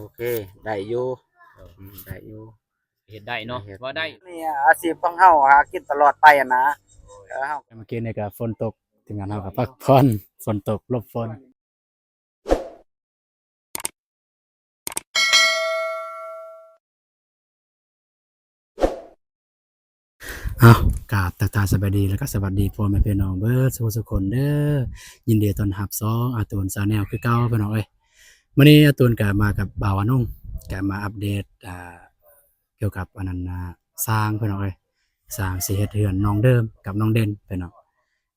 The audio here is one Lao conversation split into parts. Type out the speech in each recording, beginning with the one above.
ໂອເຄ ໄດ້ຢູ່ ເອີ ອືມ ໄດ້ຢູ່ ເຮັດໄດ້ເນາະ ເຮັດ ເວົ້າໄດ້ ນີ້ອາຊີບຂອງເຮົາຫາກິນຕະຫຼອດໄປຫັ້ນນະ ເອີ ເຮົາ ເມື່ອກີ້ນີ້ກໍຝົນຕົກ ທີມງານເຮົາກໍພັກຜ່ອນ ຝົນຕົກ ຫຼົບຝົນ. ເອົາ ກາບທັກທາຍສະບາຍດີ ແລ້ວກໍສະຫວັດດີພໍ່ແມ່ພີ່ນ້ອງເບິດສູ່ຄົນເດີ ຍິນດີຕ້ອນຮັບຊ່ອງອາຕູນ Channel ຄືເກົ່າພີ່ນ້ອງເອີຍ. ມື້ນີ້ອາຕູນກໍມາກັບບ່າວອານຸງ ກໍມາອັບເດດ ອ່າ ກ່ຽວກັບອັນນັ້ນ ອ່າ ຊ່າງພີ່ນ້ອງເອີຍ ຊ່າງຊິເຮັດເຮືອນນ້ອງເດີມກັບນ້ອງເດັ່ນພີ່ນ້ອງ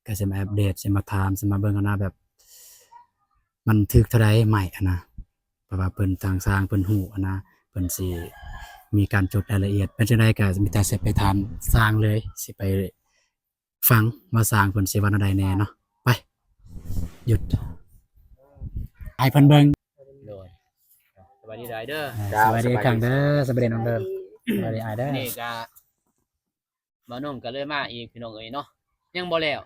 ກໍຊິມາອັບເດດ ຊິມາຖາມ ຊິມາເບິ່ງຫັ້ນນະ ແບບມັນຖືກເທົ່າໃດໄມ້ຫັ້ນນະ ເພາະວ່າເພິ່ນ ທາງຊ່າງເພິ່ນຮູ້ຫັ້ນນະ ເພິ່ນຊິມີການຈົດລາຍລະອຽດ ເປັນຈັ່ງໃດກໍມີແຕ່ຊິໄປຖາມຊ່າງເລີຍ ຊິໄປຟັງວ່າຊ່າງເພິ່ນຊິວ່າແນວໃດແດ່ເນາະ ໄປ ຢຸດ ໃຫ້ເພິ່ນເບິ່ງ ໂດຍ ສະບາຍດີຫຼາຍເດີ ອ່າ ເຈົ້າ ສະບາຍດີອີກຄັ້ງເດີ ສະບາຍດີ ສະບາຍດີນ້ອງເດີ ສະບາຍດີອ້າຍເດີ ນີ້ກໍ ບ່າວນົງກໍເລີຍມາອີກພີ່ນ້ອງເອີຍເນາະ ຍັງບໍ່ແລ້ວ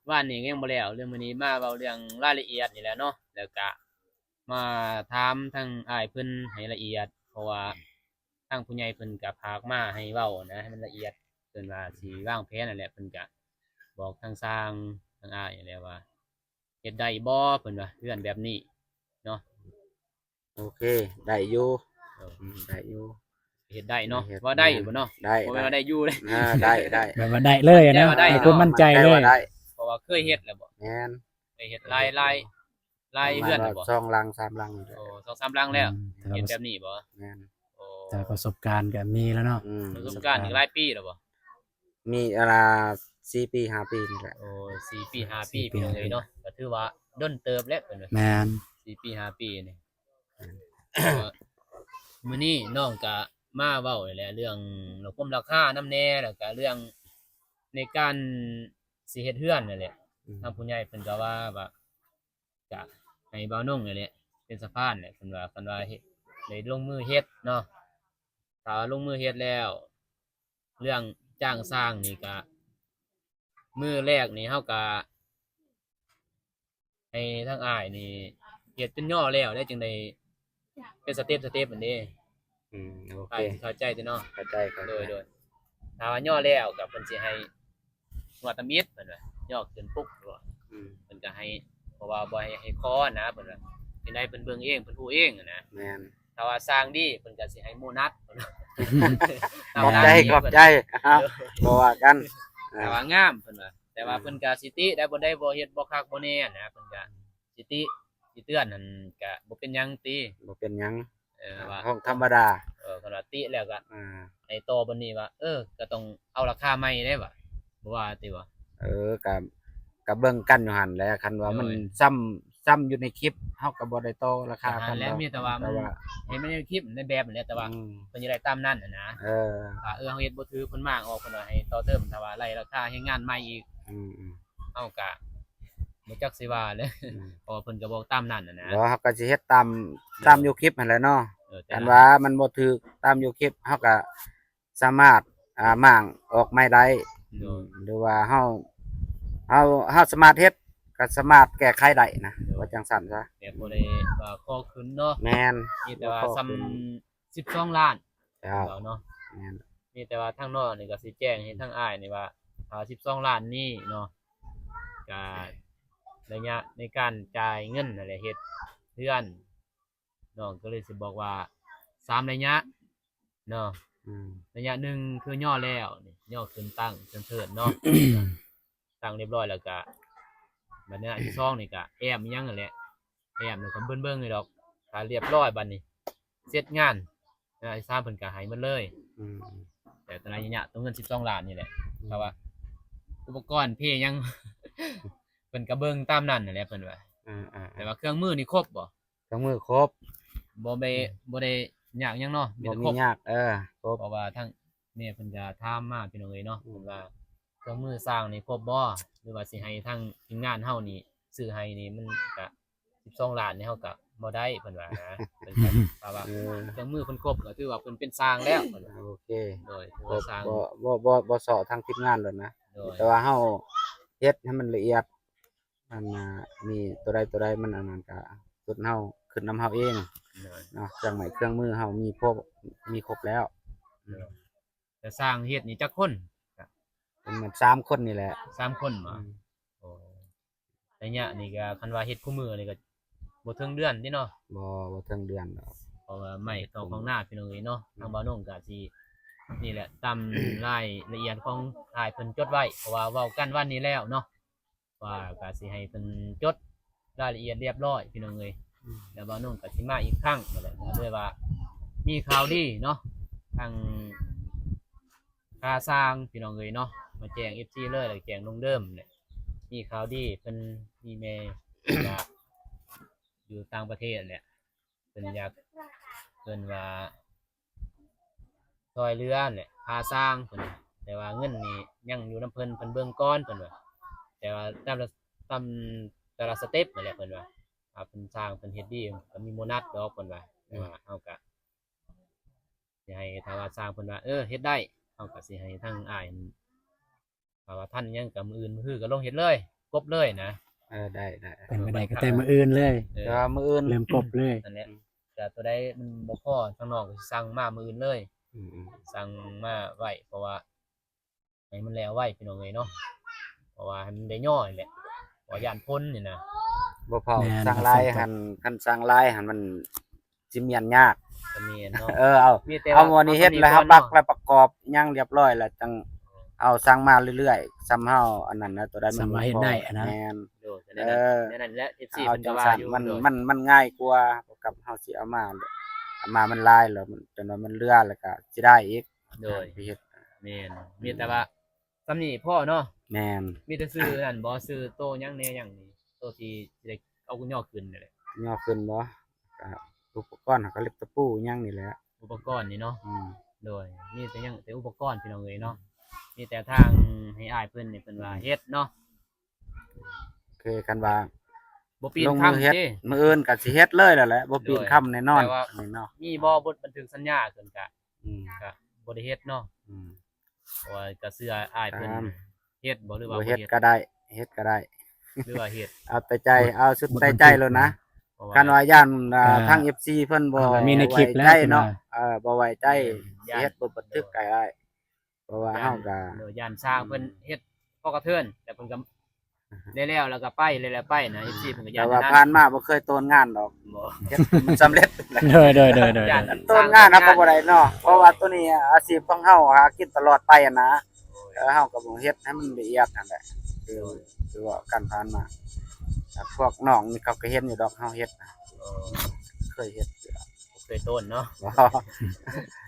ວານນີ້ຍັງບໍ່ແລ້ວ ເລື່ອງມື້ນີ້ມາເວົ້າເລື່ອງລາຍລະອຽດນີ້ແຫຼະເນາະ ແລ້ວກະມາຖາມທາງອ້າຍເພິ່ນໃຫ້ລະອຽດ ເພາະວ່າທາງຜູ້ໃຫຍ່ເພິ່ນກະຝາກມາໃຫ້ເວົ້ານະ ໃຫ້ມັນລະອຽດ ເພິ່ນວ່າຊິວາງແຜນຫັ້ນແຫຼະ ເພິ່ນກະບອກທາງຊ່າງທາງອ້າຍຫັ້ນແຫຼະວ່າ ເຮັດໄດ້ບໍ່ ເພິ່ນວ່າເຮືອນແບບນີ້ເນາະ ໂອເຄ ໄດ້ຢູ່ ເອີ ອືມ ໄດ້ຢູ່ ເຮັດໄດ້ເນາະ ເຮັດ ວ່າໄດ້ຢູ່ບໍ່ເນາະ ໄດ້ ບໍ່ແມ່ນວ່າໄດ້ຢູ່ເດ້ ອ່າ ໄດ້ ໄດ້ ແບບວ່າໄດ້ເລີຍນະ ແບບວ່າໄດ້ເນາະ ມີຄວາມໝັ້ນໃຈເລີຍ ແຕ່ວ່າໄດ້ເນາະ ເພາະວ່າເຄີຍເຮັດແລ້ວບໍ່ ແມ່ນ ເຄີຍເຮັດຫຼາຍ ຫຼາຍ ຫຼາຍເຮືອນແລ້ວບໍ່ ປະມານວ່າສອງຫຼັງສາມຫຼັງນີ້ແຫຼະ ໂອ້ ສອງສາມຫຼັງແລ້ວ ອືມ ເຮັດແບບນີ້ບໍ່ ແມ່ນ ໂອ້ ແຕ່ປະສົບການກໍມີແລ້ວເນາະ ອືມ ປະສົບການນີ້ຫຼາຍປີແລ້ວບໍ່ ມີ ອັນນ່າ ສີ່ປີຫ້າປີນີ້ແຫຼະ ໂອ້ ສີ່ປີຫ້າປີ ສີ່ປີ ພີ່ນ້ອງເອີຍເນາະ ກໍຖືວ່າດົນເຕີບແລ້ວເພິ່ນວ່າ ແມ່ນ ສີ່ປີຫ້າປີນີ້ ມື້ນີ້ນ້ອງກະມາເວົ້ານີ້ແຫຼະ ເລື່ອງລະຄົມລາຄານຳແດ່ ແລ້ວກະເລື່ອງໃນການຊິເຮັດເຮືອນນີ້ແຫຼະ ອືມ ທາງຜູ້ໃຫຍ່ເພິ່ນກະວ່າ ວ່າ ກະໃຫ້ບ່າວນົງນີ້ແຫຼະເປັນສະພານແຫຼະ ເພິ່ນວ່າ ຄັນວ່າເຮັດ ໄດ້ລົງມືເຮັດເນາະ ຖ້າລົງມືເຮັດແລ້ວ ເລື່ອງຈ້າງຊ່າງນີ້ກະ ມື້ແລກນີ້ເຮົາກະໃຫ້ທາງອ້າຍນີ້ເຮັດຈົນຍໍ້ແລ້ວ ແລ້ວຈຶ່ງໄດ້ເປັນສະເຕັບສະເຕັບຫັ້ນເດ້ ອືມ ໂອເຄ ອ້າຍຊິເຂົ້າໃຈຕິເນາະ ເຂົ້າໃຈ ເຂົ້າໃຈ ໂດຍ ໂດຍ ຖ້າວ່າຍໍ້ແລ້ວກໍເພິ່ນຊິໃຫ້ ງວດທຳອິດເພິ່ນວ່າ ຍໍ້ຂຶ້ນປຸກ ອືມ ເພິ່ນກໍໃຫ້ ເພາະວ່າບໍ່ໃຫ້ ໃຫ້ຂໍນະ ເພິ່ນວ່າ ຈັ່ງໃດເພິ່ນເບິ່ງເອງ ເພິ່ນຮູ້ເອງນະ ແມ່ນ ຖ້າວ່າຊ່າງດີເພິ່ນກໍຊິໃຫ້ໂບນັດ ຂອບໃຈ ຂອບໃຈ ເອົາ ບໍ່ວ່າກັນ ຖ້າວ່າງາມເພິ່ນວ່າ ແຕ່ວ່າ ອືມ ເພິ່ນກໍຊິຕິໄດ້ ບໍ່ໄດ້ ບໍ່ເຮັດບໍ່ຄັກບໍ່ແນ່ນະ ເພິ່ນກໍຊິຕິຊິເຕືອນຫັ້ນ ກໍບໍ່ເປັນຫຍັງຕິ ບໍ່ເປັນຫຍັງ ເອີ ວ່າ ຂອງທຳມະດາ ເອີ ຄັນວ່າຕິແລ້ວກໍ ອ່າ ໃຫ້ຕໍ່ບັດນີ້ວ່າ ເອີ ກໍຕ້ອງເອົາລາຄາໃໝ່ເດ້ວ່າ ບໍ່ວ່າຕິວ່າ ເອີ ກໍ ກໍເບິ່ງກັນຢູ່ຫັ້ນແຫຼະ ຄັນວ່າມັນ ໂດຍ ຊ້ຳ ຊ້ຳຢູ່ໃນຄລິບ ເຮົາກໍບໍ່ໄດ້ຕໍ່ລາຄາກັນ ແລ້ວ ມີແຕ່ວ່າມັນ ແຕ່ວ່າ ເຫັນມັນໃນຄລິບໃນແບບຫັ້ນແຫຼະ ແຕ່ວ່າ ອືມ ເພິ່ນຢາກໄດ້ຕາມນັ້ນຫັ້ນນະ ເອີ ຖ້າ ເອີ ເຮົາເຮັດບໍ່ຖືກ ເພິ່ນມ້າງອອກ ເພິ່ນວ່າໃຫ້ຕໍ່ເຕີມ ຖ້າວ່າໄລ່ລາຄາແຮງງານໃໝ່ອີກ ອືມໆ ເຮົາກໍ ບໍ່ຈັກຊິວ່າເລີຍ ອືມ ເພາະວ່າເພິ່ນກໍບອກຕາມນັ້ນນະ ແລ້ວເຮົາກໍຊິເຮັດຕາມ ຕາມຢູ່ຄລິບຫັ້ນແຫຼະເນາະ ເອີ ຄັນວ່າມັນບໍ່ຖືກຕາມຢູ່ຄລິບ ເຮົາກໍສາມາດ ອ່າ ມ້າງອອກໃໝ່ໄດ້ ໂດຍ ອືມ ຫຼືວ່າເຮົາ ເຮົາ ເຮົາສາມາດເຮັດ ກໍສາມາດແກ້ໄຂໄດ້ນະ ໂດຍ ວ່າຈັ່ງຊັ້ນຊະ ແບບບໍ່ໄດ້ວ່າຂໍຂຶ້ນເນາະ ແມ່ນ ມີແຕ່ວ່າສ່ຳ ສິບສອງລ້ານ ເຈົ້າ ເນາະ ແມ່ນ ມີແຕ່ວ່າທາງນ້ອງນີ້ກໍຊິແຈ້ງໃຫ້ທາງອ້າຍນີ້ວ່າ ຖ້າສິບສອງລ້ານນີ້ເນາະ ກະໄລຍະໃນການຈ່າຍເງິນຫັ້ນແຫຼະ ເຮັດເຮືອນ ນ້ອງກໍເລີຍຊິບອກວ່າ ສາມໄລຍະເນາະ ອືມ ໄລຍະໜຶ່ງຄືຍໍ້ແລ້ວນີ້ ຍໍ້ຂຶ້ນຕັ້ງເທິງເທີນເນາະ ຕັ້ງຮຽບຮ້ອຍແລ້ວກະ ບັດນີ້ອັນທີສອງນີ້ກະແອ້ມອີ່ຫຍັງຫັ້ນແຫຼະ ແອ້ມແລ້ວກໍເບິ່ງໆນີ້ດອກ ຖ້າຮຽບຮ້ອຍບັດນີ້ ເສັດງານ ອັນທີສາມເພິ່ນກະໃຫ້ໝົດເລີຍ ອືມ ແຕ່ຕອນໄລຍະຕົວເງິນສິບສອງລ້ານນີ້ແຫຼະ ອືມ ເພາະວ່າອຸປະກອນເພຫຍັງ ເພິ່ນກະເບິ່ງຕາມນັ້ນຫັ້ນແຫຼະເພິ່ນວ່າ ອືມໆ ແຕ່ວ່າເຄື່ອງມືນີ້ຄົບບໍ່? ເຄື່ອງມືຄົບ ບໍ່ໄດ້ ອືມ ບໍ່ໄດ້ຍາກຫຍັງເນາະ ມີແຕ່ຄົບ ບໍ່ມີຍາກ ເອີ ຄົບ ເພາະວ່າທາງແມ່ເພິ່ນກະຖາມມາ ພີ່ນ້ອງເອີຍເນາະ ອືມ ເພິ່ນວ່າເຄື່ອງມືຊ່າງນີ້ຄົບບໍ່ ຫຼືວ່າຊິໃຫ້ທາງທີມງານເຮົານີ້ຊື້ໃຫ້ນີ້ ມັນກະສິບສອງລ້ານນີ້ ເຮົາກະບໍ່ໄດ້ ເພິ່ນວ່ານະ ເພິ່ນກະຖ້າວ່າ ເອີ ເຄື່ອງມືເພິ່ນຄົບ ກໍຖືວ່າເພິ່ນເປັນຊ່າງແລ້ວ ເພິ່ນວ່າ ໂອເຄ ໂດຍ ຖືວ່າຊ່າງ ບໍ່ ບໍ່ ບໍ່ ບໍ່ເຊາະທາງທີມງານໂລດນະ ໂດຍ ແຕ່ວ່າເຮົາເຮັດໃຫ້ມັນລະອຽດ ອັນນ່າ ມີຕົວໃດຕົວໃດມັນອັນນັ້ນກະສຸດເຮົາ ຂຶ້ນນຳເຮົາເອງ ເນາະ ເຄື່ອງໄມ້ເຄື່ອງມືເຮົາມີຄົບ ມີຄົບແລ້ວ. ແຕ່ຊ່າງເຮັດນີ້ຈັກຄົນ? ປະມານສາມຄົນນີ້ແຫຼະ. ສາມຄົນບໍ? ອືມ ໂອ້ ໄລຍະນີ້ກໍ ຄັນວ່າເຮັດຄູ່ມື້ນີ້ກໍບໍ່ເຖິງເດືອນຕິເນາະ. ບໍ່ ບໍ່ເຖິງເດືອນດອກ ເພາະວ່າໄມ້ເຂົ້າຂອງນາ ພີ່ນ້ອງເອີຍເນາະ. ທາງບ່າວນົງກໍຊິ ນີ້ແຫຼະ ຕາມລາຍລະອຽດຂອງອ້າຍເພິ່ນຈົດໄວ້ ເພາະວ່າເວົ້າກັນວັນນີ້ແລ້ວເນາະ ວ່າກໍຊິໃຫ້ເພິ່ນຈົດລາຍລະອຽດລຽບຮ້ອຍ ພີ່ນ້ອງເອີຍ. ອືມ ແລ້ວບ່າວນົງກໍຊິມາອີກຄັ້ງນັ້ນແຫຼະ ກໍເລີຍວ່າມີຂ່າວດີເນາະ ທາງ ຄ່າຊ່າງ ພີ່ນ້ອງເອີຍເນາະ ມາແຈ້ງເອັຟຊີເລີຍ ແລ້ວແຈ້ງລຸງເດີມແຫຼະ. ມີຂ່າວດີ ເພິ່ນມີແມ່ ກໍຢູ່ຕ່າງປະເທດແຫຼະ ເພິ່ນຢາກ ເພິ່ນວ່າຊ່ອຍເຫຼືອແຫຼະ ຄ່າຊ່າງເພິ່ນ ແຕ່ວ່າເງິນນີ້ຍັງຢູ່ນຳເພິ່ນ ເພິ່ນເບິ່ງກ່ອນ ເພິ່ນວ່າ. ແຕ່ວ່າຕາມ ຕາມແຕ່ລະສະເຕັບນັ້ນແຫຼະ ເພິ່ນວ່າ ຖ້າເພິ່ນຊ່າງເພິ່ນເຮັດດີ ກໍມີໂບນັດດອກ ເພິ່ນວ່າ. ອືມ ແຕ່ວ່າເຮົາກໍ ຊິໃຫ້ ຖ້າວ່າຊ່າງເພິ່ນວ່າ ເອີ ເຮັດໄດ້ ເຮົາກໍຊິໃຫ້ທາງອ້າຍ ຖ້າວ່າທັນຫຍັງກໍມື້ອື່ນມື້ຮືກໍລົງເຮັດເລີຍ ກົບເລີຍນະ. ເອີ ໄດ້ ໄດ້ ເປັນໄປໄດ້ກໍແຕ່ມື້ອື່ນເລີຍ. ເອີ ແຕ່ວ່າມື້ອື່ນເລີ່ມກົບເລີຍ. ນັ້ນແຫຼະ ອືມ ແຕ່ຕົວໃດມັນບໍ່ພໍ ທາງນ້ອງກໍຊິສັ່ງມາມື້ອື່ນເລີຍ. ອືມ ອືມ ສັ່ງມາໄວ້ ເພາະວ່າໃຫ້ມັນແລ້ວໄວ ພີ່ນ້ອງເອີຍເນາະ ເພາະວ່າໃຫ້ມັນໄດ້ຍໍນີ້ແຫຼະ ເພາະຢ້ານຝົນນີ້ນະ. ບໍ່ພໍ ແມ່ນ ສັ່ງຫຼາຍຫັ້ນ ຄັນສັ່ງຫຼາຍຫັ້ນມັນ ຊິມ້ຽນຍາກ. ກໍແມ່ນເນາະ. ເອີ ເອົາ ມີແຕ່ ເອົາ ວ່າ ມື້ນີ້ເຮັດແລ້ວ ເຮົາບັກແລ້ວ ປະກອບຫຍັງລຽບຮ້ອຍແລ້ວ ຈັ່ງເອົາສັ່ງມາເລື້ອຍໆ ສ່ຳເຮົາອັນນັ້ນນະ ຕົວໃດມັນ ສ່ຳວ່າເຮັດໄດ້ຫັ້ນນະ. ແມ່ນ ໂດຍ ແນວນັ້ນ ເອີ ແນວນັ້ນແຫຼະ ເອັຟຊີ ເພິ່ນກໍວ່າຢູ່ ມັນ ໂດຍ ມັນ ມັນງ່າຍກວ່າກັບເຮົາຊິເອົາມາ ເອົາມາມັນຫຼາຍແລ້ວ ມັນ ຈົນວ່າມັນເຫຼືອແລ້ວກໍຊິໄດ້ອີກ. ໂດຍ ໄປເຮັດ ແມ່ນ ມີແຕ່ວ່າ ສ່ຳນີ້ພໍເນາະ. ແມ່ນ ມີແຕ່ຊື່ນັ້ນບໍ່ ຊື່ໂຕຫຍັງແດ່ຫຍັງນີ້ ໂຕທີ່ ທີ່ໄດ້ເອົາຍໍຂຶ້ນນີ້ແຫຼະ. ຍໍຂຶ້ນບໍ່ ກະອຸປະກອນ ເຮົາກໍເລັບຕະປູຫຍັງນີ້ແຫຼະ ອຸປະກອນນີ້ເນາະ. ອືມ ໂດຍ ມີແຕ່ຫຍັງ ແຕ່ອຸປະກອນ ພີ່ນ້ອງເອີຍເນາະ. ມີແຕ່ທາງໃຫ້ອ້າຍເພິ່ນນີ້ ເພິ່ນວ່າເຮັດເນາະ ຄືຄັນວ່າບໍ່ປີນຄຳຕິ ມື້ອື່ນກໍຊິເຮັດເລີຍແລ້ວແຫຼະ ບໍ່ປີນຄຳແນ່ນອນ. ແຕ່ວ່າມີບໍ່ ບົດບັນທຶກສັນຍາ ເພິ່ນກະ ອືມ ກະບໍ່ໄດ້ເຮັດເນາະ. ອືມ ເພາະວ່າກໍເຊື່ອອ້າຍເພິ່ນເຮັດບໍ່ ຫຼືວ່າບໍ່ເຮັດກໍໄດ້ ເຮັດກໍໄດ້ ຫຼືວ່າເຮັດ ເອົາແຕ່ໃຈ ເອົາສຸດແຕ່ໃຈໂລດນະ. ຄັນວ່າຢ້ານ ອ່າ ທາງເອັຟຊີເພິ່ນບໍ່ໄວ້ໃຈເນາະ ເອີ ບໍ່ໄວ້ໃຈ ຊິເຮັດບົດບັນທຶກກໍໄດ້ ເພາະວ່າເຮົາກໍ ໂດຍ ຢ້ານຊ່າງເພິ່ນເຮັດພໍກະເທີນ ແລ້ວເພິ່ນກໍ ໄດ້ແລ້ວ ແລ້ວກໍໄປ ແລ້ວໄປນະ ເອັຟຊີເພິ່ນກໍຢ້ານ. ແຕ່ວ່າຜ່ານມາບໍ່ເຄີຍໂຕນງານດອກ ບໍ່ ເຮັດມັນສຳເລັດ. ໂດຍ ໂດຍ ໂດຍ ໂດຍ ໂດຍ ໂຕນງານເຮົາກໍບໍ່ໄດ້ເນາະ ເພາະວ່າໂຕນີ້ອາຊີບຂອງເຮົາ ຫາກິນຕະຫຼອດໄປຫັ້ນນະ. ເອີ ເຮົາກໍບໍ່ເຮັດໃຫ້ມັນລະອຽດຫັ້ນແຫຼະ ຄື ຄືເວົ້າກັນຜ່ານມາ. ພວກນ້ອງນີ້ເຂົາກໍເຫັນຢູ່ດອກ ເຮົາເຮັດນະ ເຄີຍເຮັດ ເຄີຍໂຕນເນາະ.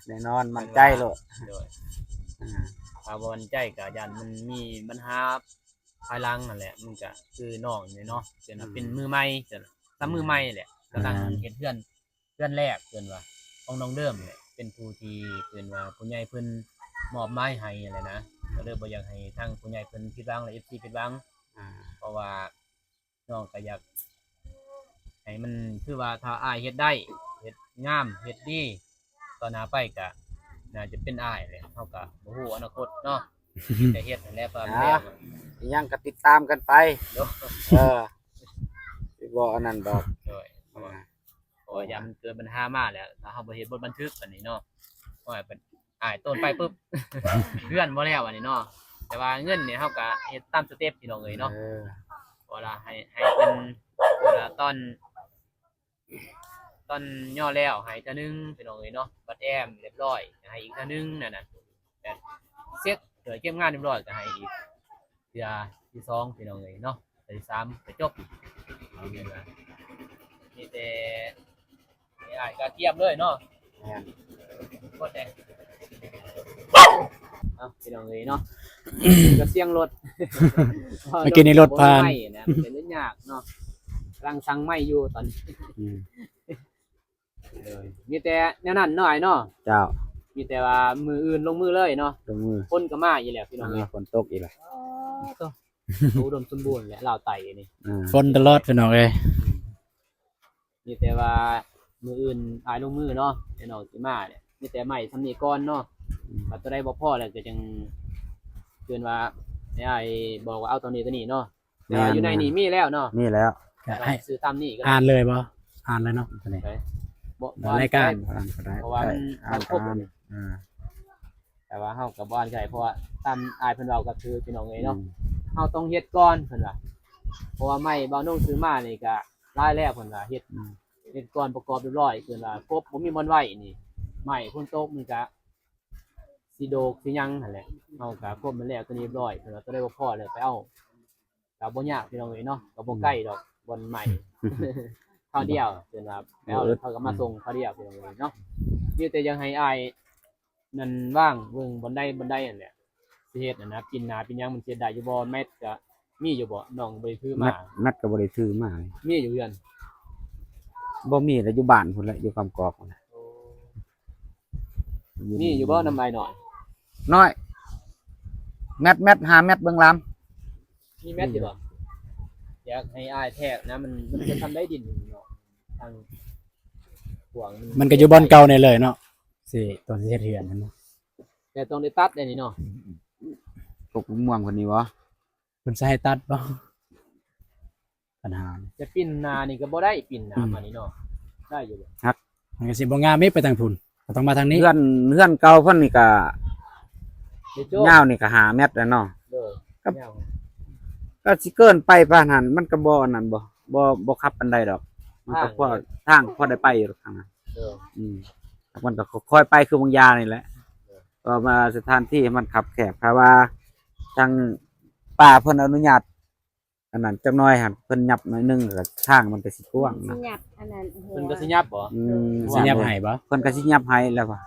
ແນ່ນອນ ໝັ້ນໃຈໂລດ. ໂດຍ ອ່າ ຖ້າບໍ່ໝັ້ນໃຈກໍຢ້ານມັນມີບັນຫາ ພາຍຫຼັງຫັ້ນແຫຼະ ມັນກະຄືນ້ອງນີ້ເນາະ ເປັນ ອືມ ເປັນມືໃໝ່ ສ່ຳມືໃໝ່ແຫຼະ ກຳລັງເຮັດເຮືອນ ເຮືອນແລກ ເພິ່ນວ່າ ຂອງນ້ອງເດີມແຫຼະ ເປັນຜູ້ທີ່ເພິ່ນວ່າຜູ້ໃຫຍ່ເພິ່ນມອບໝາຍໃຫ້ຫັ້ນແຫຼະນະ ກໍເລີຍບໍ່ຢາກໃຫ້ທາງຜູ້ໃຫຍ່ເພິ່ນຜິດຫວັງ ແລະ ເອັຟຊີຜິດຫວັງ. ອ່າ ເພາະວ່ານ້ອງກໍຢາກໃຫ້ມັນ ຄືວ່າຖ້າອ້າຍເຮັດໄດ້ ເຮັດງາມ ເຮັດດີ ຕໍ່ໜ້າໄປກະໜ້າຈະເປັນອ້າຍແຫຼະ ເຮົາກະບໍ່ຮູ້ອະນາຄົດເນາະ ມີແຕ່ເຮັດຫັ້ນແຫຼະ ເພື່ອມັນແລ້ວ ອ່າ ອີຫຍັງກະຕິດຕາມກັນໄປ. ໂດຍ ເອີ ຊິບໍ່ອັນນັ້ນດອກ. ໂດຍ ເພາະວ່າ ອ່າ ເພາະວ່າຢ້ານມັນເກີດບັນຫາມາແລ້ວ ຖ້າເຮົາບໍ່ເຮັດບົດບັນທຶກອັນນີ້ເນາະ ໂອ້ຍ ອ້າຍໂຕນໄປປຶບ ເຮືອນບໍ່ແລ້ວອັນນີ້ເນາະ. ແຕ່ວ່າເງິນນີ້ເຮົາກະເຮັດຕາມສະເຕັບ ພີ່ນ້ອງເອີຍເນາະ. ເອີ ເວລາໃຫ້ ໃຫ້ເພິ່ນ ເວລາຕອນ ຕອນຍໍແລ້ວໃຫ້ເທື່ອໜຶ່ງ ພີ່ນ້ອງເອີຍເນາະ ບັດແອ້ມລຽບຮ້ອຍໃຫ້ອີກເທື່ອໜຶ່ງນັ້ນນະ ແບບເສັດ ເກັບງານລຽບຮ້ອຍກໍໃຫ້ອີກເທື່ອທີສອງ ພີ່ນ້ອງເອີຍເນາະ ເທື່ອທີສາມກໍຈົບ. ເອົາເງິນມາ ມີແຕ່ ນີ້ອ້າຍກະກຽມເລີຍເນາະ. ແມ່ນ ກົດແດ່ ເອົ້າ ພີ່ນ້ອງເອີຍເນາະ ກະສຽງລົດ ເມື່ອກີ້ນີ້ລົດຜ່ານ ລົດບໍ່ມີໄມ້ນະ ເປັນເລື່ອງຍາກເນາະ ກຳລັງສັ່ງໄມ້ຢູ່ຕອນນີ້. ອືມ ໂດຍ ມີແຕ່ແນວນັ້ນເນາະອ້າຍເນາະ. ເຈົ້າ ມີແຕ່ວ່າມື້ອື່ນລົງມືເລີຍເນາະ. ລົງມື ຝົນກໍມາອີກແລ້ວ ພີ່ນ້ອງເອີຍ ອ່າ ຝົນຕົກອີກແລ້ວ. ໂອ້ໂຕ ອຸດົມສົມບູນແຫຼະ ລາວໃຕ້ນີ້ ອ່າ ຝົນຕະຫຼອດ ພີ່ນ້ອງເອີຍ. ອືມ ມີແຕ່ວ່າມື້ອື່ນອ້າຍລົງມືເນາະ ແລ້ວນ້ອງຊິມາແຫຼະ ມີແຕ່ໄມ້ສ່ຳນີ້ກ່ອນເນາະ. ອືມ ບັດຕົວໃດບໍ່ພໍແລ້ວກໍຈັ່ງເອີ້ນວ່າ ໃຫ້ອ້າຍບອກວ່າເອົາຕົວນີ້ຕົວນີ້ເນາະ. ແມ່ນ ແຕ່ວ່າຢູ່ໃນນີ້ມີແລ້ວເນາະ ມີແລ້ວ ກໍໃຫ້ຊື້ຕາມນີ້ກໍໄດ້. ອ່ານເລີຍບໍ່? ອ່ານເລີຍເນາະ ຕົວນີ້ ໃສ່ ບໍ່ ບໍ່ອ່ານ ລາຍການ ກໍໄດ້ ອ່ານກໍໄດ້ ເພາະວ່າມັນ ເອີ ອ່ານ ມັນຄົບ ອ່ານ ເອີ ແຕ່ວ່າເຮົາກໍບໍ່ອ່ານກໍໄດ້ ເພາະວ່າຕາມອ້າຍເພິ່ນເວົ້າກໍຄື ພີ່ນ້ອງເອີຍເນາະ ອືມ ເຮົາຕ້ອງເຮັດກ່ອນ ເພິ່ນວ່າ ເພາະວ່າໄມ້ບ່າວນົງຊື້ມານີ້ກໍຫຼາຍແລ້ວ ເພິ່ນວ່າເຮັດ ອືມ ເຮັດກ່ອນປະກອບຮຽບຮ້ອຍ ເພິ່ນວ່າກົບບໍ່ມີບ່ອນໄວ້ນີ້ ໄມ້ຝົນຕົກມັນກໍຊິໂດກຊິຫຍັງຫັ້ນແຫຼະ ເຮົາກໍກົບມັນແລ້ວຕົວນີ້ຮຽບຮ້ອຍ ເພິ່ນວ່າຕົວໃດບໍ່ພໍແລ້ວໄປເອົາ ກໍບໍ່ຍາກ ພີ່ນ້ອງເອີຍເນາະ ກໍບໍ່ໄກດອກ ອືມ ບ່ອນໄມ້ ຄາວດຽວ ເພິ່ນວ່າ ເອີ ແລ້ວເຂົາກໍມາ ອືມ ສົ່ງຄາວດຽວ ພີ່ນ້ອງເອີຍເນາະ ມີແຕ່ຢາກໃຫ້ອ້າຍນັ້ນວາງເບິ່ງບ່ອນໃດບ່ອນໃດຫັ້ນແຫຼະ ຊິເຮັດຫັ້ນນະ ປິ່ນໜ້າປິ່ນຫຍັງມັນຊິເຮັດໄດ້ຢູ່ບໍ່ ແມັດກໍມີຢູ່ບໍ່ ນ້ອງບໍ່ໄດ້ຖືມາ ແມັດ ແມັດກໍບໍ່ໄດ້ຖືມາ ມີຢູ່ເຮືອນ ບໍ່ມີແລ້ວ ຢູ່ບ້ານພຸ້ນແຫຼະ ຢູ່ຄຳກອກພຸ້ນແຫຼະ ໂອ້ ມີຢູ່ບໍ່ນຳອ້າຍນ້ອຍ ນ້ອຍ ແມັດ ແມັດ ຫາແມັດເບິ່ງລາມ ມີແມັດຢູ່ບໍ່ ອືມ ຢາກໃຫ້ອ້າຍແທກນະ ມັນ ມັນຈະທຳໄດ້ດິນເນາະ ທາງຂວາງ ມັນກໍຢູ່ບ່ອນເກົ່ານີ້ເລີຍເນາະ ຊິ ຕອນຊິເຮັດເຮືອນຫັ້ນນະ ແຕ່ຕ້ອງໄດ້ຕັດໄດ໋ນີ້ເນາະ ກົກມະມ່ວງເພິ່ນນີ້ບໍ່ ເພິ່ນຊິໃຫ້ຕັດບໍ່ ບັນຫາ ແຕ່ປິ່ນໜ້ານີ້ກໍບໍ່ໄດ້ ປິ່ນໜ້າ ອືມ ມານີ້ເນາະ ໄດ້ຢູ່ບໍ່ ຮັກ ມັນກໍຊິບໍ່ງາມເດ້ ໄປທາງພຸ້ນ ກໍຕ້ອງມາທາງນີ້ ເຮືອນ ເຮືອນເກົ່າເພິ່ນນີ້ກໍ ເດ້ໂຈ້ ຍາວນີ້ກໍຫ້າແມັດແລ້ວເນາະ ໂດຍ ກໍ ຍາວ ກໍຊິເກີນໄປປານນັ້ນ ມັນກໍບໍ່ອັນນັ້ນບໍ່ ບໍ່ ບໍ່ຄັບປານໃດດອກ ມັນກໍ ທາງ ພໍ ທາງພໍໄດ້ໄປຢູ່ດອກທາງນັ້ນ ໂດຍ ອືມ ມັນກໍຄ່ອຍໄປຄືບາງຢ່າງນີ້ແຫຼະ ໂດຍ ເພາະວ່າສະຖານທີ່ມັນຄັບແຄບ ຖ້າວ່າທາງປ້າເພິ່ນອະນຸຍາດ ອັນນັ້ນຈັກໜ້ອຍຫັ້ນ ເພິ່ນຫຍັບໜ້ອຍໜຶ່ງ ແລ້ວທາງມັນກໍຊິກວ້າງນະ ເພິ່ນຊິຫຍັບອັນນັ້ນ ເພິ່ນກໍຊິຫຍັບບໍ່ ອືມ ຊິຫຍັບໃຫ້ບໍ່ ເພິ່ນກໍຊິຫຍັບໃຫ້ແລ້ວວ່າ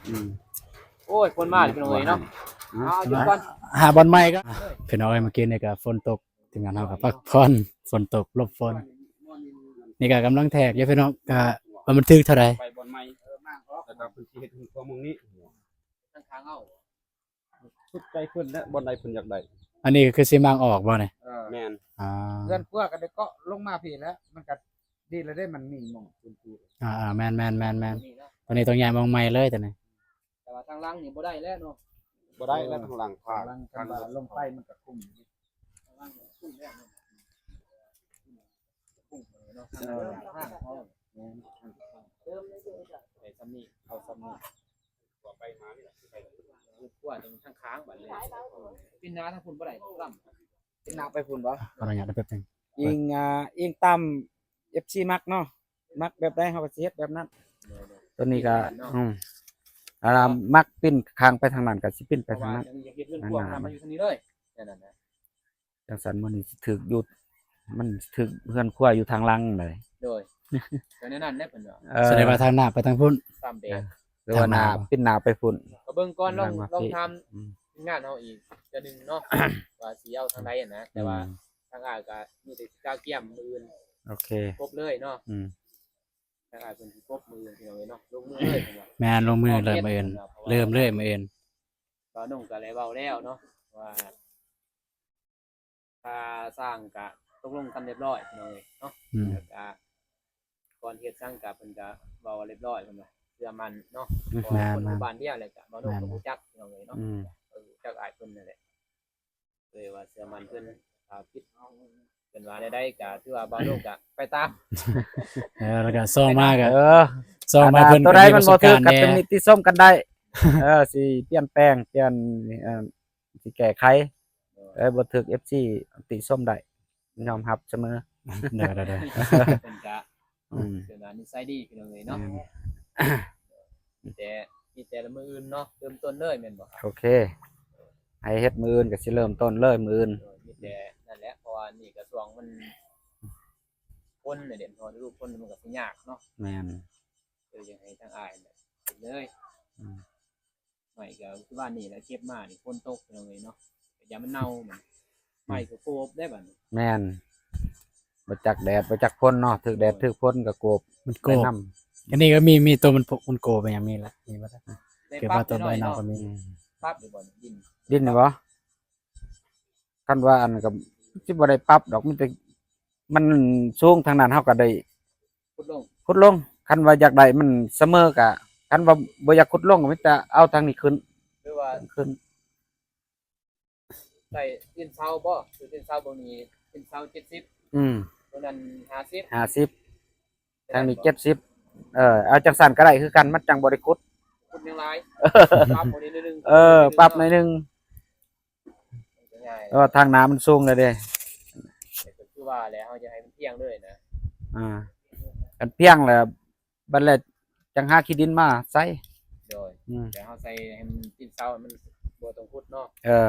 ອືມ ໂອ້ຍ ຄົນມາພີ່ນ້ອງເອີຍເນາະ ເອົາ ເອົາຢູ່ກ່ອນ ຫາບ່ອນໃໝ່ກໍ ພີ່ນ້ອງເອີຍ ມື້ກີ້ນີ້ກໍຝົນຕົກ ທີມງານເຮົາກໍພັກຜ່ອນ ຝົນຕົກ ຫຼົບຝົນ ນີ້ກໍກຳລັງແທກຢູ່ພີ່ນ້ອງ ກໍວ່າມັນຖືກເທົ່າໃດ ໄປບ່ອນໃໝ່ ເອີ ມ້າງອອກ ແລ້ວກໍເພິ່ນຊິເຮັດເຮືອນຄົວໝ່ອງນີ້ ທາງຂ້າງເຮົາ ສຸດໃຈເພິ່ນແຫຼະ ບ່ອນໃດເພິ່ນຢາກໄດ້ ອັນນີ້ກໍຄືຊິມ້າງອອກບໍ່ນີ້ ເອີ ແມ່ນ ອ່າ ເຮືອນຄົວກໍໄດ້ເກາະລົງມາພີ້ແຫຼະ ມັນກໍດີແລ້ວເດ້ ມັນມີໝ່ອງພື້ນທີ່ ອ່າໆ ແມ່ນໆໆໆ ຕົວນີ້ຕ້ອງຍ້າຍມາໃໝ່ເລີຍຕົວນີ້ ແຕ່ວ່າທາງຫຼັງນີ້ບໍ່ໄດ້ແລ້ວເນາະ ບໍ່ໄດ້ແລ້ວ ທາງຫຼັງ ທາງຫຼັງ ທາງຫຼັງ ຄັນວ່າລົງໄປມັນກໍຄຸມຢູ່ ທາງຫຼັງມັນຄຸມແລ້ວເນາະ ຄຸມເນາະ ເອີ ທາງເດີນທາງເຮົາ ແມ່ນ ໄດ້ສ່ຳນີ້ ເອົາສ່ຳນີ້ ໄປມານີ້ແຫຼະ ໄປ ກວ້າງທາງຂ້າງບັດນີ້ ປິ່ນໜ້າທາງພຸ້ນບໍ່ໄດ້ ລ້ຳ ປິ່ນໜ້າໄປພຸ້ນບໍ່ ຂໍອະນຸຍາດແປັບໜຶ່ງ ອີງ ອ່າ ອີງຕາມເອັຟຊີມັກເນາະ ມັກແບບໃດເຮົາກໍຊິເຮັດແບບນັ້ນ ໂດຍໆ ຕົວນີ້ກໍ ເຮັດແບບນັ້ນເນາະ ອືມ ອ່າ ມັກປິ່ນຂ້າງໄປທາງນັ້ນກໍຊິປິ່ນໄປທາງນັ້ນ ເພາະວ່າຢາກເຮັດເຮືອນຄົວ ນະ ມາຢູ່ທາງນີ້ເລີຍ ແນວນັ້ນນະ ຈັ່ງຊັ້ນມື້ນີ້ຊິຖືກຢູ່ ມັນຖືກເຮືອນຄົວຢູ່ທາງຫຼັງເລີຍ ໂດຍ ກໍແນວນັ້ນແຫຼະເພິ່ນວ່າ ເອີ ສະແດງວ່າທາງໜ້າໄປທາງພຸ້ນ ຕາມແບບ ຫຼືວ່າໜ້າ ທາງໜ້າ ປິ່ນໜ້າໄປພຸ້ນ ກໍເບິ່ງກ່ອນ ລອງ ລອງຖາມ ອືມ ທີມງານເຮົາອີກເທື່ອໜຶ່ງເນາະ ວ່າຊິເອົາທາງໃດຫັ້ນນະ ແຕ່ວ່າ ອືມ ທາງອ້າຍກໍມີແຕ່ຊິກະກຽມມື້ອື່ນ ໂອເຄ ຄົບເລີຍເນາະ ອືມ ທາງອ້າຍເພິ່ນຊິຄົບມື້ອື່ນ ພີ່ນ້ອງເອີຍເນາະ ລົງມືເລີຍເພິ່ນວ່າ ແມ່ນ ລົງມືເລີຍມື້ອື່ນ ເລີ່ມເລີຍມື້ອື່ນ ບ່າວນົງກໍໄດ້ເວົ້າແລ້ວເນາະວ່າ ຄ່າສ້າງກະຕົກລົງກັນຮຽບຮ້ອຍ ພີ່ນ້ອງເອີຍເນາະ ອືມ ແລ້ວກະກ່ອນເຮັດຫຍັງກະເພິ່ນກະເວົ້າຮຽບຮ້ອຍ ເພິ່ນວ່າເຊື່ອໝັ້ນເນາະ ເພາະວ່າ ແມ່ນໆ ຄົນຢູ່ບ້ານດຽວ ແລ້ວກະບ່າວນົງ ແມ່ນ ກໍຮູ້ຈັກ ພີ່ນ້ອງເອີຍເນາະ ອືມ ເອີ ຮູ້ຈັກອ້າຍເພິ່ນນັ້ນແຫຼະ ເລີຍວ່າເຊື່ອໝັ້ນເພິ່ນ ຖ້າຜິດເພິ່ນວ່າແນວໃດກະຖືວ່າບ່າວນົງກະໄປຕາມ ເອີ ແລ້ວກະຊອງມາກະ ເອີ ຊອງມາ ເພິ່ນ ຕົວໃດມັນບໍ່ຖືກກະຕຳໜິຕິຊົມກັນໄດ້ ເອີ ຊິປ່ຽນແປງ ປ່ຽນ ເອີ ຊິແກ້ໄຂ ເອີ ບໍ່ຖືກເອັຟຊີຕິຊົມໄດ້ ຍອມຮັບສະເໝີ ໄດ້ໆໆ ເພິ່ນກະ ອືມ ເພິ່ນວ່ານິໄສດີ ພີ່ນ້ອງເອີຍເນາະ ອືມ ມີແຕ່ ມີແຕ່ມື້ອື່ນເນາະ ເລີ່ມຕົ້ນເລີຍແມ່ນບໍ່? ໂອເຄ ໃຫ້ເຮັດມື້ອື່ນກໍຊິເລີ່ມຕົ້ນເລີຍມື້ອື່ນ ໂດຍ ມີແຕ່ນັ້ນແຫຼະ ເພາະວ່ານີ້ກະຊ່ວງມັນຝົນແຫຼະເດະ ເພາະວ່າລະດູຝົນມັນກໍຊິຍາກເນາະ ແມ່ນ ເອີ ຢາກໃຫ້ທາງອ້າຍເຮັດເລີຍ ອືມ ໄມ້ກໍຄືວ່ານີ້ແຫຼະ ເກັບມານີ້ຝົນຕົກ ພີ່ນ້ອງເອີຍເນາະ ຢ່າມັນເນົ່າ ມັນ ໄມ້ກໍໂກບໄດ້ບັດນີ້ ແມ່ນ ບໍ່ຈັກແດດບໍ່ຈັກຝົນເນາະ ຖືກແດດຖືກຝົນກໍໂກບ ມັນໂກບ ໄດ້ນຳ ອັນນີ້ກໍມີ ມີຕົວມັນໂປະ ມັນໂກບ ມັນຫຍັງມີລະ ມີໝົດລະ ໄດ້ ເກັບມາຕົວໃບເນົ່າກໍມີ ປັບຢູ່ບໍ່ ດິນ ດິນນີ້ບໍ່? ຄັນວ່າອັນນັ້ນກໍຊິບໍ່ໄດ້ປັບດອກ ມີແຕ່ມັນສູງທາງນັ້ນ ເຮົາກໍໄດ້ ຂຸດລົງ ຂຸດລົງ ຄັນວ່າຢາກໄດ້ມັນສະເໝີກະ ຄັນວ່າບໍ່ຢາກຂຸດລົງກໍມີແຕ່ເອົາທາງນີ້ຂຶ້ນ ຫຼືວ່າຂຶ້ນ ໃສ່ຕີນເສົາບໍ່? ຄືຕີນເສົາເບິ່ງນີ້ ຕີນເສົາເຈັດສິບ ອືມ ຕົວນັ້ນຫ້າສິບ ຫ້າສິບ ທາງນີ້ເຈັດສິບ ເອີ ເອົາຈັ່ງຊັ້ນກໍໄດ້ຄືກັນ ມັນຈັ່ງບໍ່ໄດ້ຂຸດ ຂຸດຍັງຫຼາຍ ປັບໝົດນິດໜຶ່ງ ເອີ ປັບໜ້ອຍໜຶ່ງ ມັນກໍງ່າຍ ເອີ ທາງໜ້າມັນສູງແລ້ວເດ້ ກໍຄືວ່າແຫຼະ ເຮົາຈະໃຫ້ມັນພຽງເລີຍນະ ອ່າ ຄັນພຽງແລ້ວ ບັດແລ້ວຈັ່ງຫາຂີ້ດິນມາໃສ່ ໂດຍ ອືມ ແຕ່ເຮົາໃສ່ໃຫ້ມັນຕີນເສົາ ມັນບໍ່ຕ້ອງຂຸດເນາະ ເອີ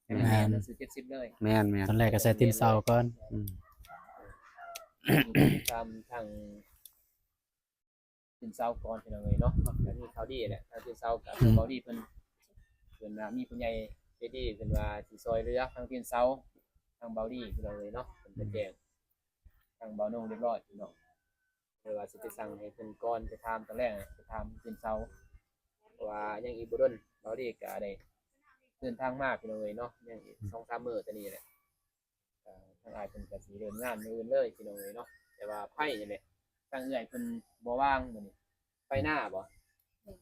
ໃຫ້ມັນແໜ້ນ ແມ່ນ ເຈັດສິບເລີຍ ແມ່ນໆ ຕອນແລກກໍໃສ່ຕີນເສົາກ່ອນ ອືມ ຕາມທາງ ຕີນເສົາກ່ອນ ພີ່ນ້ອງເອີຍເນາະ ກໍມີຂ່າວດີແຫຼະ ທາງຕີນເສົາກໍ ອືມ ເບົາດີເພິ່ນ ເພິ່ນວ່າມີຜູ້ໃຫຍ່ໃຈດີ ເພິ່ນວ່າຊິຊ່ອຍເຫຼືອທາງຕີນເສົາ ທາງເບົາດີພີ່ນ້ອງເອີຍເນາະ ເພິ່ນກໍແຈ້ງ ອືມ ທາງເບົານົງຮຽບຮ້ອຍພີ່ນ້ອງ ເລີຍວ່າຊິໄປສັ່ງໃຫ້ເພິ່ນກ່ອນ ໄປຖາມຕອນແລກ ໄປຖາມຕີນເສົາ ເພາະວ່າຍັງອີກບໍ່ດົນ ເບົາດີກໍໄດ້ເດີນທາງມາ ພີ່ນ້ອງເອີຍເນາະ ຍັງອີກ ອືມ ສອງສາມມື້ຕອນນີ້ແຫຼະ ກໍທາງອ້າຍເພິ່ນກໍຊິເລີ່ມງານມື້ອື່ນເລີຍ ພີ່ນ້ອງເອີຍເນາະ ແຕ່ວ່າໄຟນີ້ແຫຼະ ທາງເອື້ອຍເພິ່ນບໍ່ວ່າງມື້ນີ້ ໄປນາບໍ່? ເອີ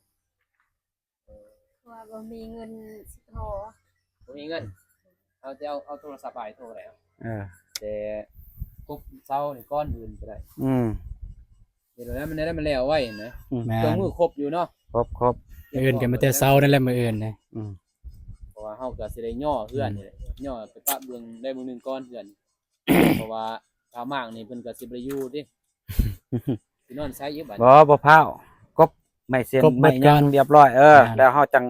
ເພາະວ່າບໍ່ມີເງິນຊິໂທ ບໍ່ມີເງິນ ເຮົາຈະເອົາ ເອົາໂທລະສັບອ້າຍໂທໄດ້ ເອີ ແຕ່ຄົບເສົານີ້ກ່ອນອື່ນກໍໄດ້ ອືມ ເຮັດແລ້ວມັນໄດ້ ມັນແລ້ວໄວນະ ອືມ ແມ່ນ ເຄື່ອງມືຄົບຢູ່ເນາະ ຄົບໆ ມື້ອື່ນກໍມີແຕ່ເສົານັ້ນແຫຼະ ມື້ອື່ນນະ ອືມ ເພາະວ່າເຮົາກໍຊິໄດ້ຍໍ້ເຮືອນນີ້ແຫຼະ ຍໍ້ໄປປະເບື້ອງໃດເບື້ອງໜຶ່ງກ່ອນເຮືອນ ເພາະວ່າຖ້າມ້າງນີ້ເພິ່ນກໍຊິບໍ່ໄດ້ຢູ່ຕິ ຊິນອນໃສອີກບັດນີ້ ບໍ່ ບໍ່ພ້າວ ກົບໄມ້ເສັ້ນ ກົບໝົດກ່ອນ ໄມ້ຫຍັງຮຽບຮ້ອຍ ເອີ ອ່າ ແລ້ວເຮົາຈັ່ງ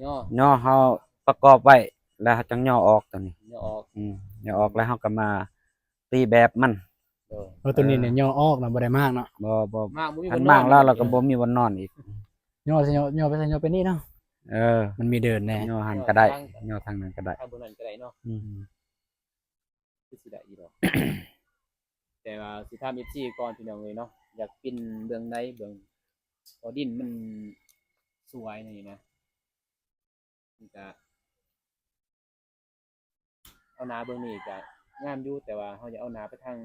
ຍໍ້ ຍໍ້ ເຮົາປະກອບໄວ້ ແລ້ວເຮົາຈັ່ງຍໍ້ອອກຕົວນີ້ ຍໍ້ອອກ ອືມ ຍໍ້ອອອກແລ້ວເຮົາກໍມາຕີແບບມັນ ໂດຍ ເອີ ຕົວນີ້ນີ້ຍໍ້ອອກນະ ບໍ່ໄດ້ມ້າງເນາະ ບໍ່ ບໍ່ ມ້າງບໍ່ມີ ຄັນມ້າງແລ້ວ ເຮົາກໍບໍ່ມີບ່ອນນອນອີກ ຍໍ້ໃສ່ ຍໍ້ ຍໍ້ໄປໃສ່ ຍໍ້ໄປນີ້ເນາະ ເອີ ມັນມີເດີ່ນແດ່ ຍໍ້ຫັ້ນກໍໄດ້ ຍໍ້ທາງນັ້ນກໍໄດ້ ທາງເບື້ອງນັ້ນກໍໄດ້ເນາະ ອືມ ຄືຊິໄດ້ຢູ່ດອກ ແຕ່ວ່າຊິຖາມເອັຟຊີກ່ອນ ພີ່ນ້ອງເອີຍເນາະ ຢາກປິ່ນເບື້ອງໃດເບື້ອງ ເພາະດິນມັນສວຍແນວນີ້ນະ ມັນກະ ເອົາໜ້າເບິ່ງນີ້ກະງາມຢູ່ ແຕ່ວ່າເຮົາຢາກເອົາໜ້າໄປທາງ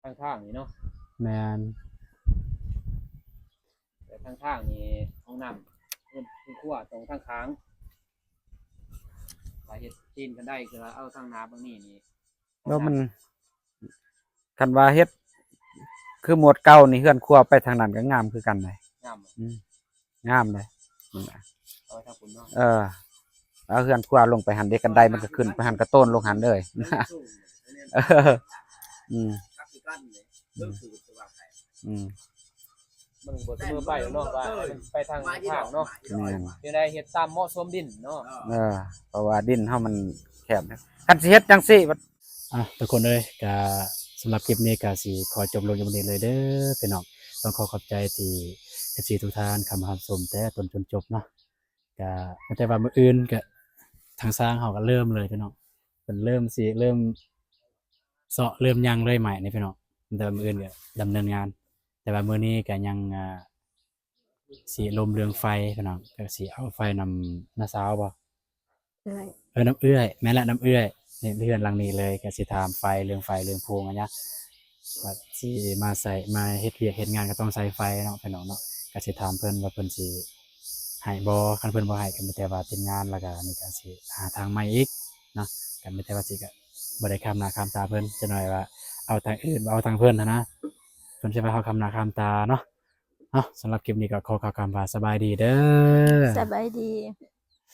ທາງທາງນີ້ເນາະ ແມ່ນ ແຕ່ທາງທາງນີ້ຫ້ອງນ້ຳ ເຮືອນ ເຮືອນຄົວຕ້ອງທາງຂ້າງ ຖ້າເຮັດຕີນກັນໄດ້ ຄືວ່າເອົາທາງໜ້າເບິ່ງນີ້ນີ້ ແລ້ວມັນ ຄັນວ່າເຮັດຄືໝົດເກົ່ານີ້ ເຮືອນຄົວໄປທາງນັ້ນກໍງາມຄືກັນເດ້ ງາມບໍ່? ອືມ ງາມເດ້ ເອົາໄວ້ທາງພຸ້ນເນາະ ເອີ ເອົາເຮືອນຄົວລົງໄປຫັ້ນເດ້ ກັນໄດມັນກໍຂຶ້ນໄປຫັ້ນ ກໍໂຕນລົງຫັ້ນເລີຍ ເອີ ອືມ ອືມ ມັນບໍ່ສະເໝີໄປເນາະ ວ່າມັນໄປທາງທາງເນາະ ແມ່ນ ຈັ່ງໃດເຮັດຕາມເໝາະສົມດິນເນາະ ເອີ ເພາະວ່າດິນເຮົາມັນແຄບ ຄັນຊິເຮັດຈັ່ງຊີ້ ອ່ະ ທຸກຄົນເອີຍ ກະສຳລັບຄລິບນີ້ກະຊິຂໍຈົບລົງຢູ່ບ່ອນນີ້ເລີຍເດີພີ່ນ້ອງ ຕ້ອງຂໍຂອບໃຈທີ່ເອັຟຊີທຸກທ່ານເຂົ້າມາຮັບຊົມແຕ່ຕົ້ນຈົນຈົບເນາະ ກະແຕ່ວ່າມື້ອື່ນກະທາງຊ່າງເຮົາກະເລີ່ມເລີຍພີ່ນ້ອງ ເພິ່ນເລີ່ມຊິເລີ່ມເຊາະເລີ່ມຫຍັງເລີຍໄມ້ນີ້ພີ່ນ້ອງ ແຕ່ວ່າມື້ອື່ນກະດຳເນີນງານ ແຕ່ວ່າມື້ນີ້ກະຍັງ ອ່າ ຊິລົມເລື່ອງໄຟພີ່ນ້ອງ ກໍຊິເອົາໄຟນຳນ້າສາວບໍ່? ເອື້ອຍ ເອີ ນຳເອື້ອຍ ແມ່ນລະ ນຳເອື້ອຍ ນີ້ເຮືອນຫຼັງນີ້ເລີຍ ກໍຊິຖາມໄຟ ເລື່ອງໄຟເລື່ອງພູງຫັ້ນນະ ວ່າຊິມາໃຊ້ ມາເຮັດວຽກເຮັດງານກໍຕ້ອງໃຊ້ໄຟເນາະ ພີ່ນ້ອງເນາະ ກໍຊິຖາມເພິ່ນວ່າເພິ່ນຊິໃຫ້ບໍ່ ຄັນເພິ່ນບໍ່ໃຫ້ກໍມີແຕ່ວ່າຕິດງານ ແລ້ວກໍນີ້ກໍຊິຫາທາງໃໝ່ອີກເນາະ ກໍມີແຕ່ວ່າຊິກໍບໍ່ໄດ້ຄາມໜ້າຄາມຕາເພິ່ນ ຈັກໜ້ອຍວ່າເອົາທາງອື່ນ ເອົາທາງເພິ່ນຫັ້ນນະ ເພິ່ນຊິວ່າເຮົາຄາມໜ້າຄາມຕາເນາະ. ເອົາ ສຳລັບຄລິບນີ້ກໍຂໍກ່າວຄຳວ່າສະບາຍດີເດີ. ສະບາຍດີ.